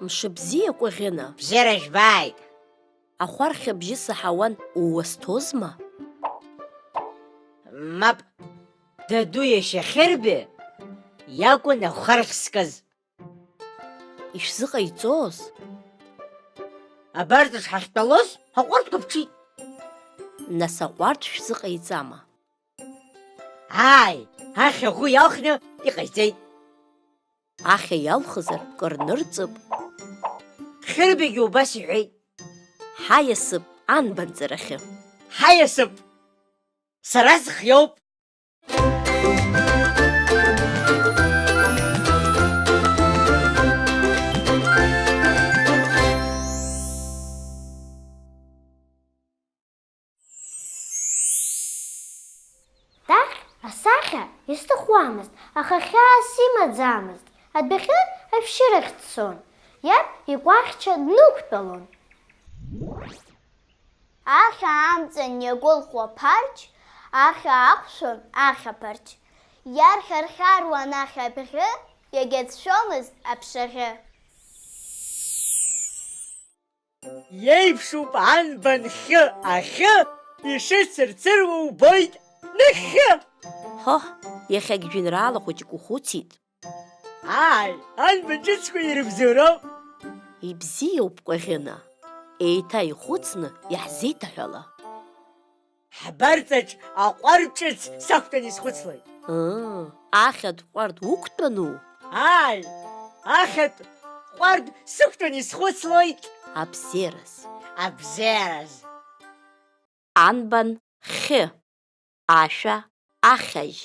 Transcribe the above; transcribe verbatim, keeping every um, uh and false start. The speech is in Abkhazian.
Мшыбзиа, Кәаӷьына! Бзиара жәбааит! Ахәархь абжьы саҳауан, ууасҭозма? Мап, даду иашьа Хьырби иакәын ахәархь зкыз. Ишәзыҟаиҵоз? Абарҵаҿ ҳахьтәалоз аҟәардәқәа ԥҽит. Нас аҟәардә шәзыҟаиҵама? Ааи, ахьа ӷәы иалхны иҟаиҵеит. Ахьа иалхызар, кыр нырҵып. Хьырбигьы убас иҳәеит. Ҳаиасып анбанҵарахьы. Ҳаиасып! Сара схиоуп! Таҳ асахьа исҭахуамызт, аха хьаас имаӡамызт. Адәахьы ашәшьырахь дцон. Иаб икәахьча днықәтәалон. Ахьа амҵан иагәылхуа ԥарч, ахьа ақәшәон ахьаԥарч. Иархьархьаруан ахьа абӷьы, иагьацәшәомызт аԥшаӷьы. Иеиԥшуп анбан хьы ахьы, ишыцырцыруа убоит нахьхьы! Ҳоҳ, иахьагь жәеинраала хәыҷык ухәыцит. Ааи, анбан ҿыцқәа ирыбзоуроуп! Ибзиоуп, Кәаӷьына, еиҭа ихәыцны иаҳзеиҭаҳәала. Ҳбарҵаҿ аҟәардә ҿыц сақәтәан исхәыцлоит. Ыы, ахьатә ҟәардә уқәтәану? Ааи, ахьатә ҟәардә сықәтәан исхәыцлоит. Абзиараз. Абзиараз. Анбан хьы, ашәа ахьажь.